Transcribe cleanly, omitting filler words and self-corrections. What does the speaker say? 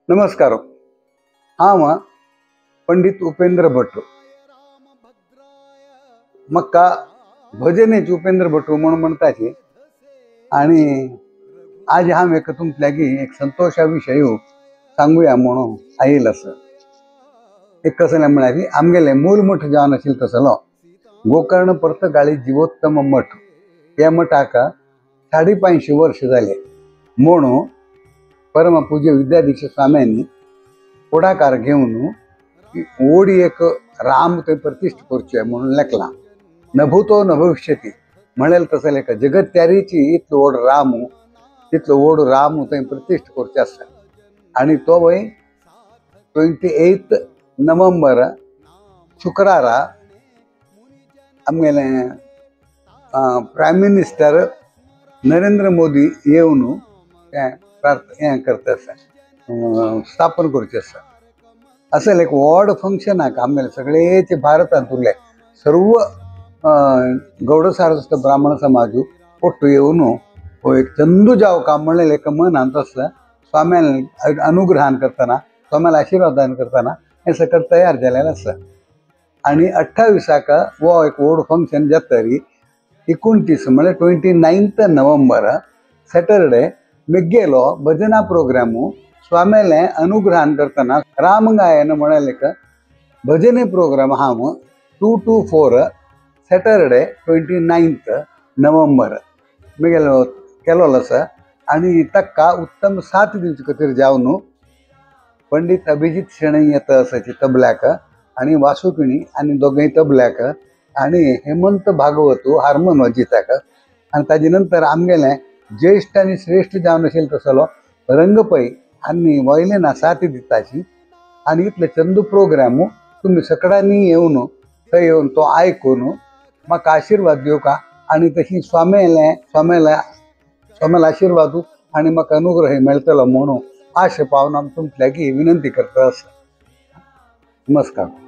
नमस्कार. हांव पंडित उपेंद्र भट. म्हाका भजनेची उपेंद्र भट म्हणून म्हणटाची. आनी आज हांव एक तुमचे लागीं एक संतोशा विशय सांगुया म्हणून आयिल्लो आसा. एक कसलें म्हळ्यार आमगेलें मूल मठ जावन आशिल्लो तसलो गोकर्ण पर्तगाळी जिवोत्तम मठ. ह्या मठाक 550 वर्ष जाले म्हणून परमपूज्य विद्याधीश स्वाम्यांनी पुढाकार घेवन ओडी एक राम थंय प्रतिष्ठा करचे म्हणून लेखला. नभूतो न भविष्यती म्हणेल तसं एक जगत्यारीची इतलो व्हड राम, तितलो व्हड राम थंय प्रतिष्ठा करचे आसा. आनी तो वय 28 नोव्हेंबर शुक्रारा आमगेले प्रायम मिनिस्टर नरेंद्र मोदी येवन तें हें करता आसा, स्थापन करचें आसा. असं एक व्हड फंक्शनाक आमगेले सगळेचे भारतांत उरले सर्व गौड सारस्वत ब्राह्मण समाज ಒಟ್ಟು येवन हो एक चंदू जावका म्हणलें एक मनांत आसता. स्वाम्यान अनुग्रहान करतना, स्वाम्याला आशीर्वादान करतना हें सगळें तयार जालेलें आसा. आनी 28 हो एक व्हड फंक्शन जातरी 29 म्हळ्यार 29 नोव्हेंबर सॅटरडे मिगेलो भजना प्रोग्रामू स्वाम्याले अनुग्रहान करतना राम गायन म्हणलें एक भजने प्रोग्राम हांव 2 to 4 Saturday 29 November मिगेलो केलोलो आसा. आनी ताका उत्तम साथ दिवचे खातीर जावन पंडित अभिजीत शेणै येता आसाची तबल्याक आनी वासुकिणी आनी दोगूय तबल्याक आनी हेमंत भागवत हार्मोन वाजयताक. आनी ताजे नंतर आमगेलें ज्येष्ठ आनी श्रेष्ठ जावन आशिल्लो तसलो रंगपै आनी वॉयलिना साथ दिताची. आनी इतले चंदू प्रोग्राम तुमी सगळ्यांनी येवन थंय येवन तो आयकून म्हाका आशिर्वाद दिवका आनी तशी स्वाम्याले स्वाम्याला स्वाम्याला आशिर्वाद आनी म्हाका अनुग्रह मेळटलो म्हणून आशा पावन आमी तुमचे लागीं विनंती करता आसा. नमस्कार.